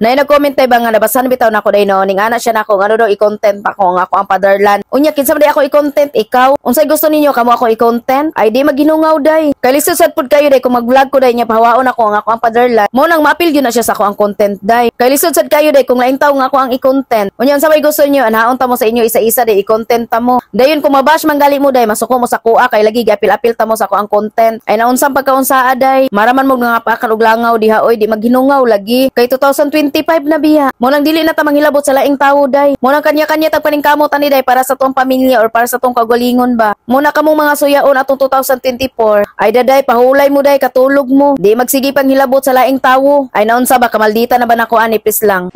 Nay nag-comment tay ba nga nabasan bitaw nako day, no, ning ana siya nako, ngano daw i-content ako nga ako ang Fatherland. Unya kinsa man day ako i-content? Ikaw? Unsay gusto ninyo kamo ako i-content? Ay di maginungaw day. Kay lisod sad pud kayo day kung mag-vlog ko day nya pahawaon ako nga ako ang Fatherland. Mo nang maapil gyud na siya sa ako ang content day. Kay lisod sad kayo day kung laing tawo nga ako ang i-content. Unya unsa may gusto niyo, anhaon ta mo sa inyo isa-isa day i-content ta mo. Dayon kung mabash man gali mo day, masuko mo sa kuha kay lagi giapil-apil ta mo sa ako ang content. Ay naunsang pagkaunsaa day. Maraman mo nga pakan og langaw diha oy, di maghinungaw lagi. Kay 2025 na biya. Mo nang dili na ta manghilabot sa laing tawo day. Mo nang kanya-kanya tag paningkamot ani day para sa tong pamilya or para sa tong kagalingon ba. Mo na kamong mga suyaon atong 2024. Ay daday, pahulay mo day, katulog mo. Di magsige pang hilabot sa laing tawo. Ay naunsa ba, kamaldita na ba nako ani, please lang.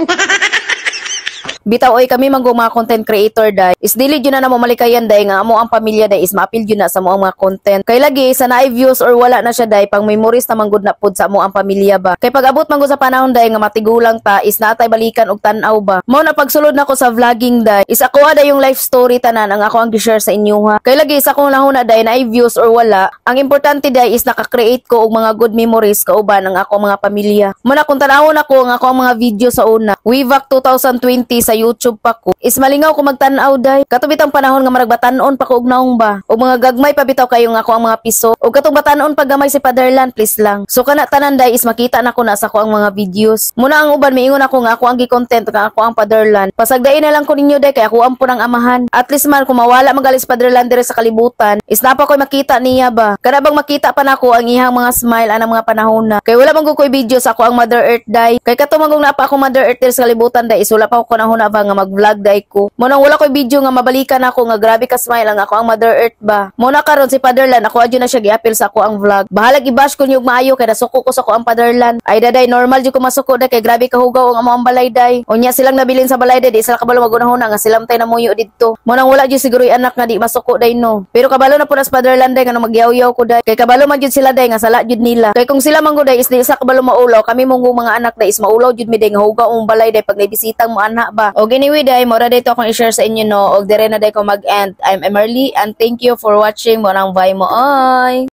Bitaw oy, kami man mga content creator day is dili jud na namo malikayan day nga amo ang pamilya day is maapil jud na sa mo ang mga content. Kay lagi sa naay views or wala na siya day, pang memories na man gud na pud sa amo ang pamilya ba. Kay pag abot man gud sa panahon day nga matigulang ta is naatay balikan og tan-aw ba. Mao na pagsulod nako sa vlogging day is ako day yung life story tanan ang ako ang gi-share sa inyo ha. Kay lagi sa akong nahuna day, naay views or wala, ang importante day is naka-create ko og mga good memories kauban ang ako mga pamilya. Mao na kung tan-awon ako ang ako ang mga video sa una, way back 2020 sa YouTube pa ko, is malingaw ko magtan-aw day. Kato bitang panahon nga marag batan-on pa ko og naong ba. Og mga gagmay pa bitaw kayo nga ako ang mga piso. Og katong batan-on pa gamay si Fatherland, please lang. So kana tanan day is makita na ko na sa ako ang mga videos. Muna ang uban miingon ako nga ako ang gi-content nga ako ang Fatherland. Pasagdain na lang ko ninyo day kay ako ang punang amahan. At least man kung mawala magalis Fatherland dire sa kalibutan, is napa ko'y makita niya ba. Kana bang makita pa nako ang iyang mga smile anang mga panahon na. Kay wala man gud ko'y video sa ako ang Mother Earth day. Kay kato man kung napa ako Mother Earth dire sa kalibutan day is wala pa ko nahuna ba nga mag-vlog day ko. Mo nang wala ko'y video nga mabalikan ako nga grabe ka smile ang ako ang Mother Earth ba. Mo na karon si Fatherland ako adyo na siya giapil sa ako ang vlog. Bahalag i-bash ko niyo og maayo kay nasuko ko sa ako ang Fatherland. Ay daday, normal jud ko masuko day kay grabe ka hugaw ang amo ang balay day. Unya silang nabilin sa balay day, di sila kabalo magunahuna nga silang tay namuyo didto. Mo nang wala jud siguro yung anak nga di masuko day, no. Pero kabalo na po nas Fatherland day nga nagyaw-yaw ko day. Kay kabalo man jud sila day nga sala jud nila. Kay kung sila man gud day is di sa kabalo maulaw, kami mong mga anak day is maulaw jud mi day nga hugaw ang balay day pag naibisitang mo anak ba. Og anyway day, mora day to akong i-share sa inyo, no. Og dire na day ko mag-end. I'm Emerly and thank you for watching. Mo nang bye mo oy.